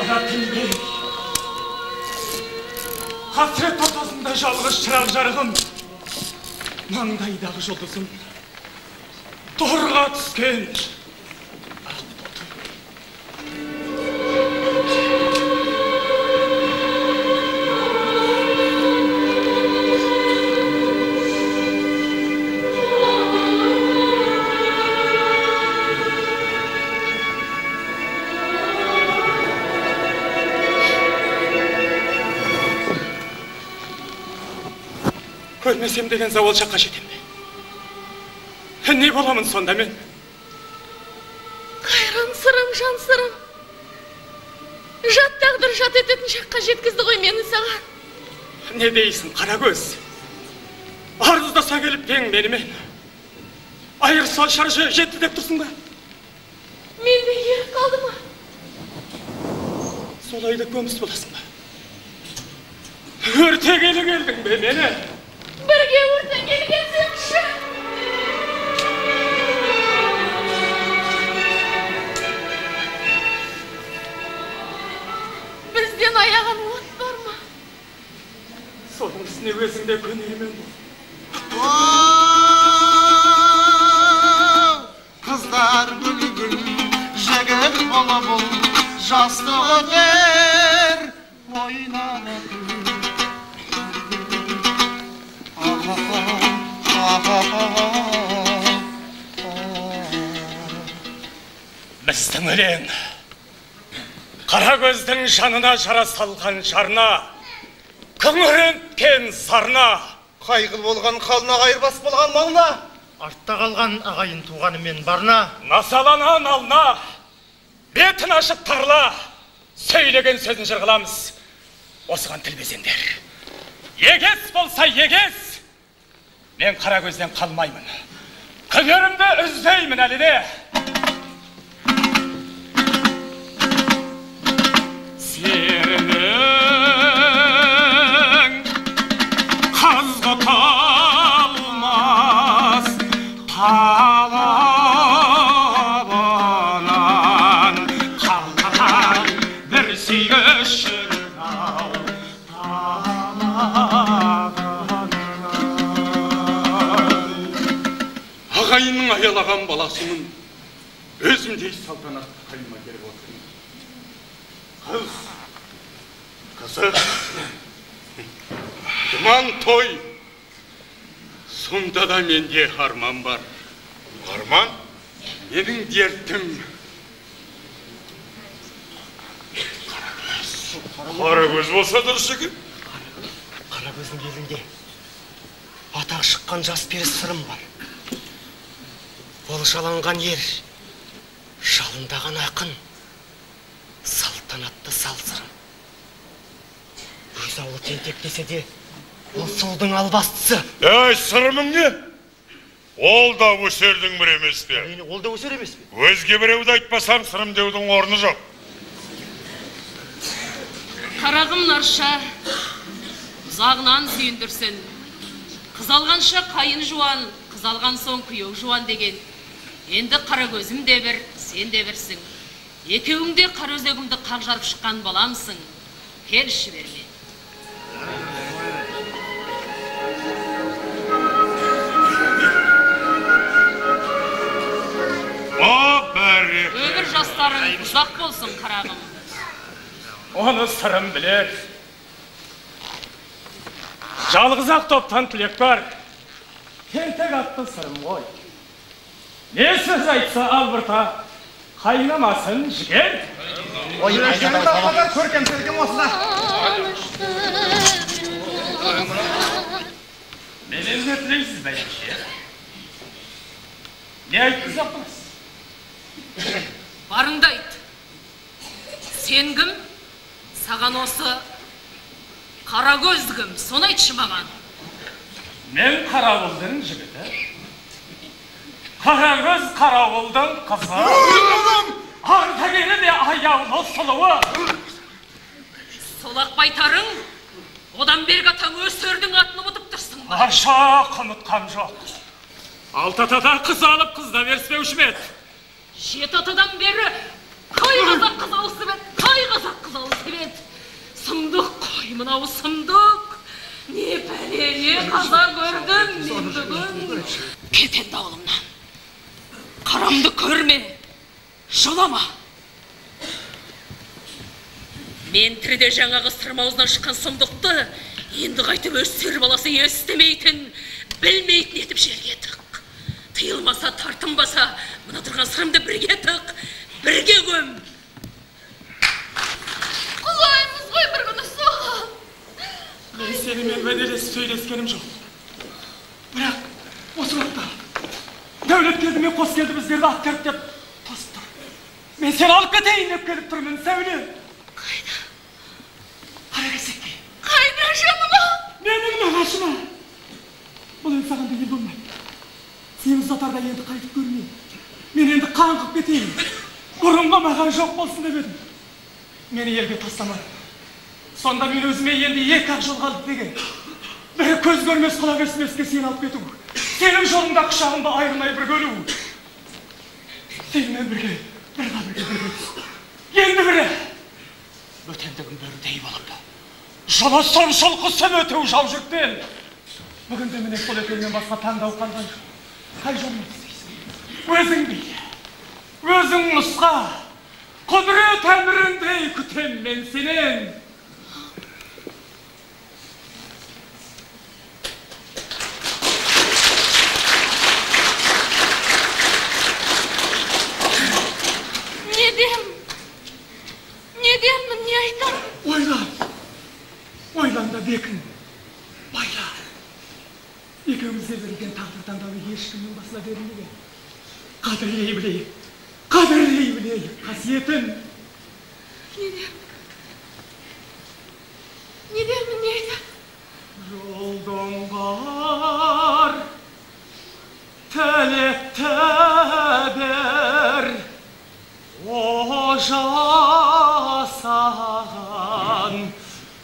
Далада тілмей, қасірет ортасында жалғыз шырақ жарығым, маңдайдағы жұлдызым, торға түскен ақ тотым. Көрмесем деген зауал шаққа жетем бе? Не боламын сонда мен? Қайран Сырым, жан Сырым. Жат тағдыр жат ететін шаққа жеткізді ғой мені саған. Не дейсің, Қарагөз? Арыздаса келіп пең менімен. Айырса шар жетті деп тұрсың ба? Менде ерік қалды ма? Солай да көміс боласың ба? Өртегелі келдің бе мені? Бірге өртенгелі келсемші. Бізден аяған от бар ма? Соның үстіне өзің де көнемен бол. Қыздар гүл гүл, жігіт бола бол, жастық өтер, ойнана күл. Біздің өлең Қарагөздің жанына жара салған жарына, күңіренткен сарына, қайғыл болған қалына, қайырбас болған малына, артта қалған ағайын туғанымен барына, насаланан ална, бетін ашып тарла, сөйлеген сөзін жыр қыламыз. Осыған тіл безеңдер. Егес болса егес, мен Қарагөзден қалмаймын. Күдерімді үзбеймін әлі де. Серінің қызғы талмас талабынан қалқан бір сүйгішің ау талағынан. Ағайынның аялаған баласымын, өзімдей салтанатты қайыма келіп отырмын. Қыз, қызық, думан той, сонда да менде арман бар. Арман? Менің дертім Қарагөз. Қарагөз болса дұрыс екен. Қарагөздің елінде атақ шыққан жас пері Сырым бар. Ол жаланған ер, жалындаған ақын, салтанатты сал Сырым. Өз ауылы тентек десе де, ол сұлудың албастысы. Әй, Сырымың не? Ол да өсердің бірі емес пе? Әрине, ол да өсер емес пе? Өзге біреуді айтпасам, Сырым деудің орны жоқ. Қарағым Нарша, ұзағынан сүйіндірсін. Қыз алғанша қайын жуан, қыз алған соң күйеу жуан деген. Енді Қарагөзім де бір, сен де бірсің. Екеуің де қара өзегімді қақ жарып шыққан баламсың. Келші берме. О, бәрі. Өмір жастарың ұзақ болсын, қарағым. Оны Сырым білер. Жалғыз ақ топтан тілек бар. Тентек атты Сырым ғой. Не сөз айтса албырта, қайнамасын жігер. Көркем серкем осыда. Менен не тілейсіз, бәйбіше? Не айтқызақ боласыз? Барыңды айт. Сен кім? Саған осы Қарагөз кім? Соны айтшы маған. Мен Қарауылдың жігіті. Қарагөз Қарауылдың қызы. Ардагері де аяулы сұлуы. Солақ байтарың, одан бергі атаң өсердің атын ұмытып тұрсың ба? Арша, ұмытқам жоқ. Алты атада қыз алып қызда беріспеуші ме еді? Жеті атадан бері қай қазақ қыз алысып еді, қай қазақ қыз алысып мынау сұмдық. Не пәле, не қаза көрдім мен бүгін. Кет енді ауылымнан. Қарамды көрме, жолама. Мен тіріде жаңағы Сырым аузынан шыққан сұмдықты енді қайтып өз сөр баласы естімейтін, білмейтін етіп жерге тық. Тыйылмаса, тартынбаса, мына тұрған Сырымды бірге тық, бірге көм. Құлаймыз ғой бір күні соған. Мен сенімен уәделесіп сөйлескенім жоқ. Бірақ осы уақытта Дәулеткелді мен Қоскелді біздерді ат деп тосып тұр. Мен сені алып кетейін деп келіп тұрмын, Сәуле. Қайда? Қаракесекке. Қайда, жаным? Менің нағашыма. Бұл енді саған деген болмайды. Сені ұзатарда енді қайтып көрмеймін. Мен енді қаңғып кетейін. Бұрынғы маған жоқ болсын деп едім. Мені елге тастамады. Сонда мен өзіме енді екі ақ жол қалды деген. Бірі көз көрмес, құлақ естімеске сені алып кету. Сенің жолыңда құшағымды айырмай бірге өлу. Сенімен бірге, бір қабірге бірге түсу. Енді бірі бөтендігім бөрідей болып, жылы соншыл құсым өту жау жұртпен. Бүгінде міне сол екеуінен басқа таңдау қалған жоқ. Қай жолмен түспейсің? Өзің бил, өзің нұсқа. Құдірет әміріндей күтем мен сенен. Не дермін? Не дермін, не айтам? Ойлан, ойлан да бекін, байла. Екеумізге берілген тағдыр таңдауы ешкімнің басына берілмеген. Қадірлей білейік, қадірлей білейік қасиетін. Не дермін? Не дермін, не айтам? Жолдың бар, тілекті бер, о жасаған,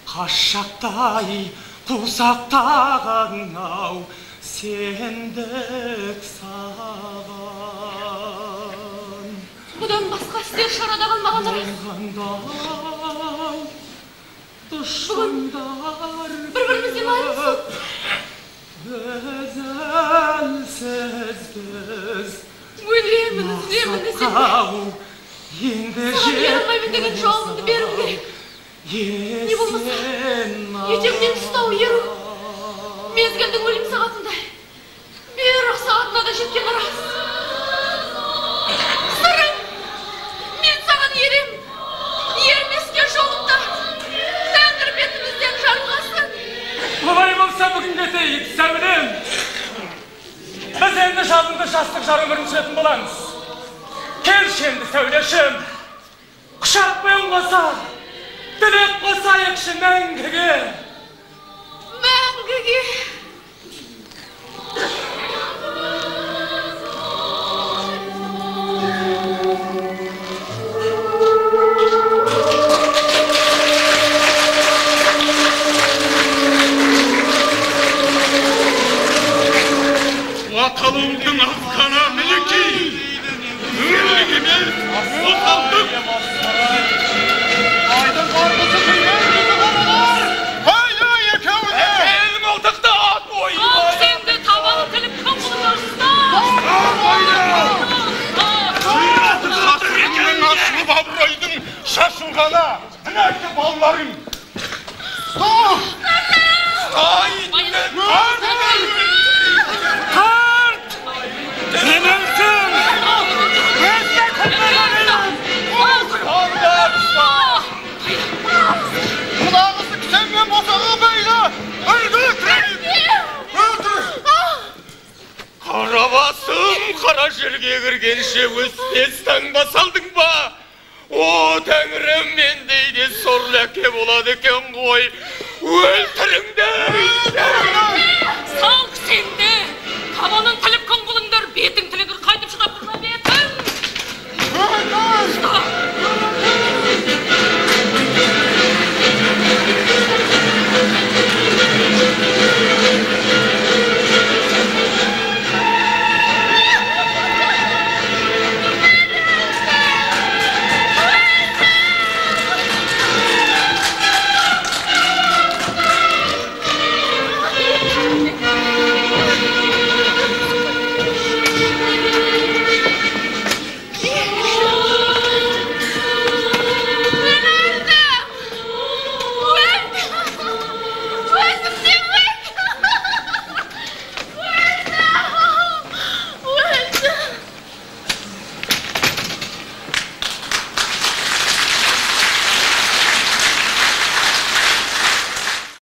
қашақтай қусақтаған ау сендік саған. Бұдан басқа істер шарада қалмаған рас. Дұшпандар бір-бірімізден айырылсақ, біз әлсіз біз. Өлемін, үзілемін десем де, енді саған ере алмаймын деген жауабымды беруім керек. Не болмаса, етегімнен ұстау еру, мезгілдің өлім сағатындай, берік сағатына да жеткен рас. Сырым, мен саған ерем, ермеске жолым да, тәңір бетімізден жарылғасын. Олай болса бүгін кетейік, Сәулем. Біз енді жалынды жастық жар өмірін сүретін боламыз. Келші енді, Сәулешім, құшақпен қоса, тілек қосайықшы мәңгіге. Мәңгіге. Аталуыңдың асқана мінекей, өлік емес, оталдық. Айдың қарғысы түйен жүзі қаралар, қайда екеуіне? Әкел мылтықты ат ой. Ақ сенді табаны тіліп қамқылы ұста. Қасымның асылып абыройдың шашылғаны, мінәкі балаларың. Стоп! Стой! Тарт! Демелсін! Өзге күнмен Құлағысы кісенмен босаға бәйлі, үлгі тірейін! Өлтір! Қара басым, қара жерге кіргенше өспес таңба салдың ба? О, тәңірім, мендей де сорлы әке болады екен ғой. Өлтір!